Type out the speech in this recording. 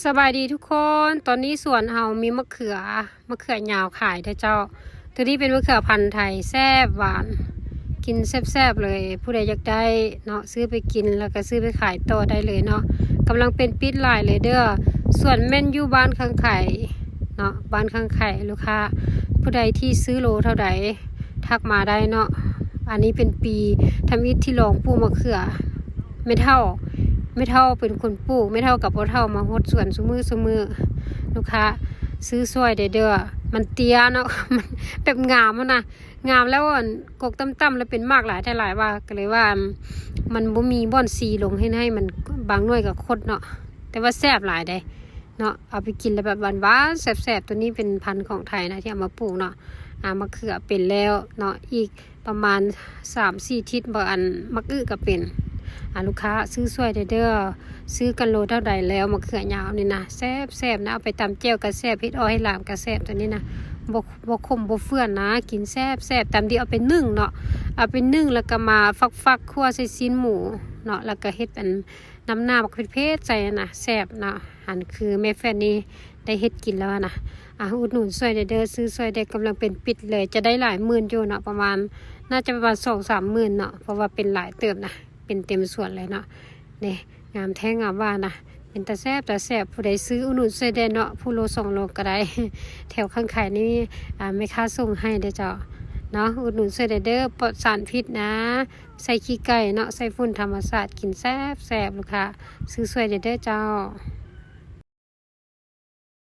ສະບາຍດີທຸກຄົນ, ຕອນນີ້ສວນເຮົາມີມະເຂືອ ມະເຂືອຍາວຂາຍເດີເຈົ້າ. ໂຕນີ້ເປັນມະເຂືອພັນໄທ ແຊບຫວານ ກິນແຊບໆເລີຍ. ຜູ້ໃດຢາກໄດ້ເນາະ ຊື້ໄປກິນ ແລ້ວກໍຊື້ໄປຂາຍຕໍ່ໄດ້ເລີຍເນາະ. ກຳລັງເປັນປິດຫຼາຍເລີຍເດີ. ສວນແມ່ນຢູ່ບ້ານຂ້າງໄຂເນາະ, ບ້ານຂ້າງໄຂ. ລູກຄ້າຜູ້ໃດທີ່ຊື້ໂລເທົ່າໃດ ທັກມາໄດ້ເນາະ. ອັນນີ້ເປັນປີທຳອິດທີ່ລອງປູກມະເຂືອ. ແມ່ເຖົ້າ ແມ່ເຖົ້າເປັນຄົນປູກ, ແມ່ເຖົ້າກັບພໍ່ເຖົ້າມາຫົດສວນຊຸມື້ໆ. ລູກຄ້າຊື້ຊ່ວຍແດ່ເດີ. ມັນເຕ້ຍເນາະ ມັນແບບງາມຫັ້ນນະ, ງາມແລ້ວອັນ ກົກຕ່ຳໆ ແລ້ວເປັນໝາກຫຼາຍແທ້ຫຼາຍວ່າ, ກໍເລີຍວ່າ ມັນບໍ່ມີບ່ອນສີລົງ ເຮັດໃຫ້ມັນ ບາງໜ່ວຍກໍຄົດເນາະ, ແຕ່ວ່າແຊບຫຼາຍເດ້ເນາະ. ເອົາໄປກິນແລ້ວແບບຫວານໆ ແຊບໆ. ໂຕນີ້ເປັນພັນຂອງໄທນະ ທີ່ເອົາມາປູກເນາະ. ອາ ມະເຂືອເປັນແລ້ວເນາະ, ອີກ ປະມານສາມສີ່ທິດບໍ່ ອັນໝາກອຶກໍເປັນ. ອາ ລູກຄ້າຊື້ຊ່ວຍແດ່ເດີ. ຊື້ກັນໂລເທົ່າໃດແລ້ວ ມະເຂືອຍາວນີ້ນະ? ແຊບໆນະ, ເອົາໄປຕຳແຈ່ວກໍແຊບ, ເຮັດອອກເຮັດຫຼາມກໍແຊບ. ໂຕນີ້ນະ ບໍ່ ບໍ່ຂົມບໍ່ເຟືອນນະ, ກິນແຊບໆ. ຕຳດີເອົາໄປໜຶ້ງເນາະ, ເອົາໄປໜຶ້ງ ແລ້ວກໍມາຟັກໆ ຂົ້ວໃສ່ຊີ້ນໝູເນາະ, ແລ້ວກໍເຮັດອັນ ນ້ຳໜ້າບັກເຜັດໆໃສ່ນະ, ແຊບເນາະ. ອັນຄືແມ່ແຟນນີ້ໄດ້ເຮັດກິນແລ້ວນະ. ອາ ອຸດໜູນຊ່ວຍແດ່ເດີ, ຊື້ຊ່ວຍແດ່. ກຳລັງເປັນປິດເລີຍ, ຈະໄດ້ຫຼາຍໝື່ນຢູ່ເນາະ, ປະມານ ໜ້າຈະປະມານສອງສາມໝື່ນເນາະ, ເພາະວ່າເປັນຫຼາຍເຕີບນະ, ເປັນເຕັມສວນເລີຍເນາະ. ນີ້ ງາມແທ້ງາມວ່ານະ, ເປັນຕາແຊບຕາແຊບ. ຜູ້ໃດຊື້ອຸດໜູນຊ່ວຍແດ່ເນາະ, ຜູ້ໂລສອງໂລກໍໄດ້. ແຖວຂ້າງໄຂນີ້ ອາ ແມ່ຄ້າສົ່ງໃຫ້ເດີເຈົ້າເນາະ. ອຸດໜູນຊ່ວຍແດ່ເດີ, ປອດສານພິດນະ, ໃສ່ຂີ້ໄກ່ເນາະ, ໃສ່ຝຸ່ນທຳມະຊາດ, ກິນແຊບໆ. ລູກຄ້າຊື້ຊ່ວຍແດ່ເດີເຈົ້າ.